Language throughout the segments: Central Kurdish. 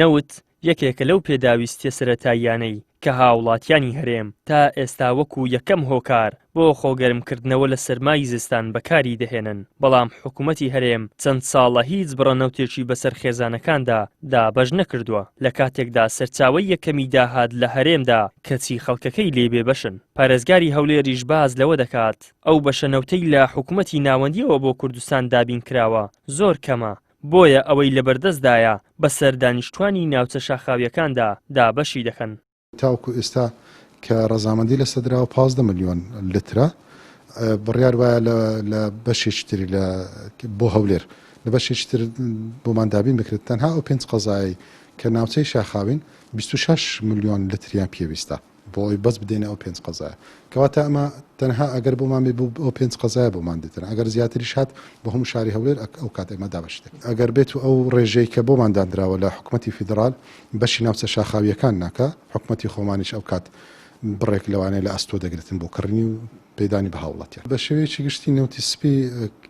نەوت یەکێکە لەو پێداویستیە سەرەتاییانەی کە هاوڵاتیانی هەرێم تا ئێستا وەکو یەکەم هۆکار بۆ خۆگەرمکردنەوە لە سەرمای زستان بەکاری دەهێنن، بەڵام حکومەتی هەرێم چەند ساڵە هیچ بڕە نەوتێکی بەسەر خێزانەکاندا دابەش نەکردووە، لە کاتێکدا سەرچاوەی یەکەمی داهات لە هەرێمدا کەچی خەڵکەکەی لێی بێبەشن. پارێزگاری هەولێریش باس لەوە دەکات، ئەو بەشە نەوتەی لە حکومەتی ناوەندییەوە بۆ کوردستان دابینکراوە زۆر کەمە، بۆیە ئەوەی لەبەردەستدایە بەسەر دانیشتوانی ناوچە شاخاوییەکاندا دابەشی دەکەن. تاوەکو ئێستا کە ڕەزامەندی لەسەر دراوە 15 ملیۆن لترە، بڕیار وایە لە بەشێکی تری لە بۆ هەولێر لە بەشێکی تر بۆمان دابین بکرێت، تەنها ئەو پێنج قەزایەی کە ناوچەی شاخاوین 26 ملیۆن لتریان پێویستە. بۆ ئەوەی بەس بدەینە ئەو پێنج قەزایە. کەواتە ئەمە تەنها ئەگەر بۆمان بێ بۆ ئەو پێنج قەزایە بۆمان دێتن. ئەگەر زیاتریش هات بۆ هەموو شاری هەولێر ئەو کات ئێمە دابەشی دەکەین. ئەگەر بێت و ئەو ڕێژەی کە بۆمان داندراوە لە حکومەتی فیدڕال بەشی ناوچە شاخاوییەکان ناکا، حکومەتی خۆمانیش ئەو کات بڕێک لەوانەیە لە ئەستۆ دەگرتن بۆ کڕینی و پێدانی بە هاوڵاتیان. بە شێوەیەکی گشتی نەوتی سپی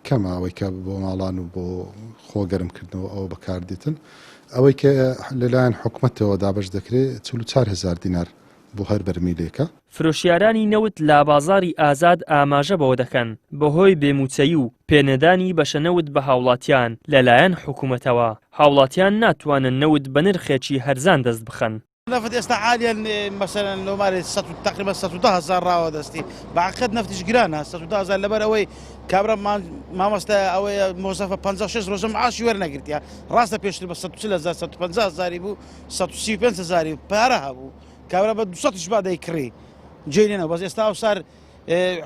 کەمە ئەوەی کە بۆ ماڵان و بۆ خۆ گەرم کردنەوە ئەوە بەکار دێتن. ئەوەی کە لەلایەن حکومەتەوە دابەش دەکرێت 44 هەزار دینار بۆ هەر بەرمیلێکە. فرۆشیارانی نەوت لە بازاڕی ئازاد ئاماژە بەوە دەکەن، بەهۆی بێ مووچەیی و پێنەدانی بەشە نەوت بە هاوڵاتیان لەلایەن حکومەتەوە، هاوڵاتیان ناتوانن نەوت بە نرخێکی هەرزان دەست بخەن. نەفت ئێستا عالیەن مەسەلەن لۆمارێ سەد و تەقریبا 110 هەزار ڕاوە دەستی بە حەقیقەت نەفتیش گرانە 110 هەزار لەبەر ئەوەی کابرا مامۆستا ئەوەیە مۆزەفە 56 ڕۆژە معاشی وەرنەگرتیە ڕاستە پێشتر بە 140 هەزار 150 هەزاری بوو 135 هەزاری پارە هەبوو کابرا بە 200 با دەیکڕی جێی لێنە بەس ئێستا ئەوسار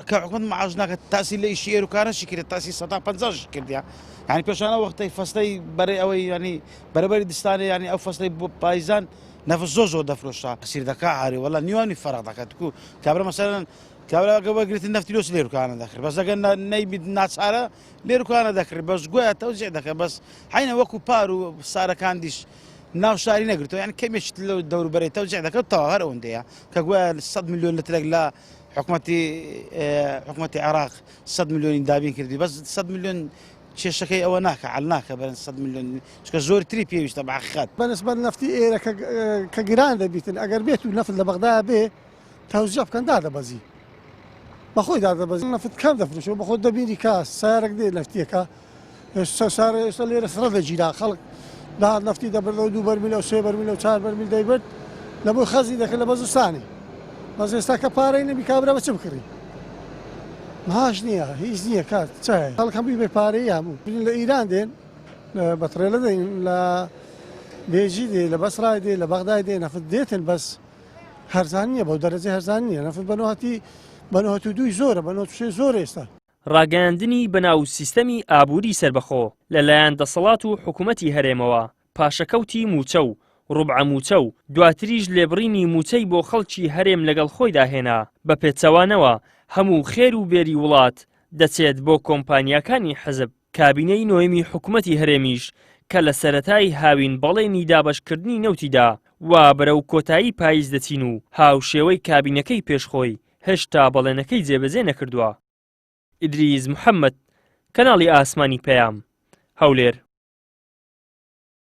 کە حکومەت معاش ناکات تاسی لە ئیشی ئێروکانەشی کرد تاسی سەدا پەنجاش کردیا یعنی پێشانە وەختەی فەستەی بەرەی ئەوەی ینی بەرەبەری دستانێ ینی ئەو فەستەی بۆ پایزان نەفس زۆر زۆر دەفرۆشا سیر دەکا عاری وەڵا نیوانی فەرق دەکات کو کابرا مەسەلەن کابرا گە وەگرتن نەفتی لۆس لێروکانە دەکرد بەس ئەگەر نەیبیت ناچارە لێروکانە دەکرد بەس گویا تەوزیع دەکە بەس حینە وەکو پار و سارەکاندیش ناو شاری نەگرتەوە یان کەمێک لەو دەوروبەرەی تەوزیع دەکرد تەواو هەر ئەوەندەیە کە گویا 100 میلیۆن لترێک لە حکومەتی حکومەتی عێراق 100 میلیۆنی دابین کردی بەس 100 میلیۆن کێشەکەی ئەوە ناکە عەل ناکە بەرن 100 میلیۆن چکە زۆرتری پێویستە بە حەقیقەت. بەنسبەت نەفتی ئێرە کە گران دەبیتن ئەگەر بێت و نەفت لە بەغدا بێ تەوزیع بکەن دادەبەزی بەخۆی دادەبەزی نەفت کەم دەفرۆشەوە بەخۆت دەبینی کە سارێک دێ نەفتیەکە ئێستا سارە ئێستا لێرە سڕە دەگیرا خەڵک دەهات نەفتی دەبردەوە دوو بەرمیل و سێ بەرمیل و چار بەرمیل دەیبرد لە بۆی خەزی دەکرد لە بەزستانی بەس ئێستا کە پارەی نەبی کابرا بە چ بکڕی معاش نییە هیچ نییە کات چ هەیە خەڵک هەمووی بێ پارەی هەموو لە ئیران دێن بە تڕێلە دێن لە بێجی دێ لە بەسرای دێ لە بەغدای دێ نەفت دێتن بەس هەرزان نییە بەو دەرەجەی هەرزان نییە نەفت بە نۆهەتی بە نۆهەت و دووی زۆرە بە نۆ سێ زۆرە ئێستا. ڕاگەیاندنی بەناو سیستەمی ئابووری سەربەخۆ لەلایەن دەسەڵات و حکومەتی هەرێمەوە پاشەکەوتی مووچە و ڕوبعە مووچە و دواتریش لێبڕینی مووچەی بۆ خەڵکی هەرێم لەگەڵ خۆیدا هێنا، بە پێچەوانەوە هەموو خێر و بێری وڵات دەچێت بۆ کۆمپانیاکانی حزب. کابینەی نۆیەمی حکومەتی هەرێمیش کە لە سەرەتای هاوین بەڵێنی دابەشکردنی نەوتی دا، وا بەرەو کۆتایی پاییز دەچین و هاوشێوەی کابینەکەی پێش خۆی هێشتا بەڵێنەکەی جێبەجێ نەکردووە. ئیدریس محەمەد، کەناڵی ئاسمانی پەیام، هەولێر.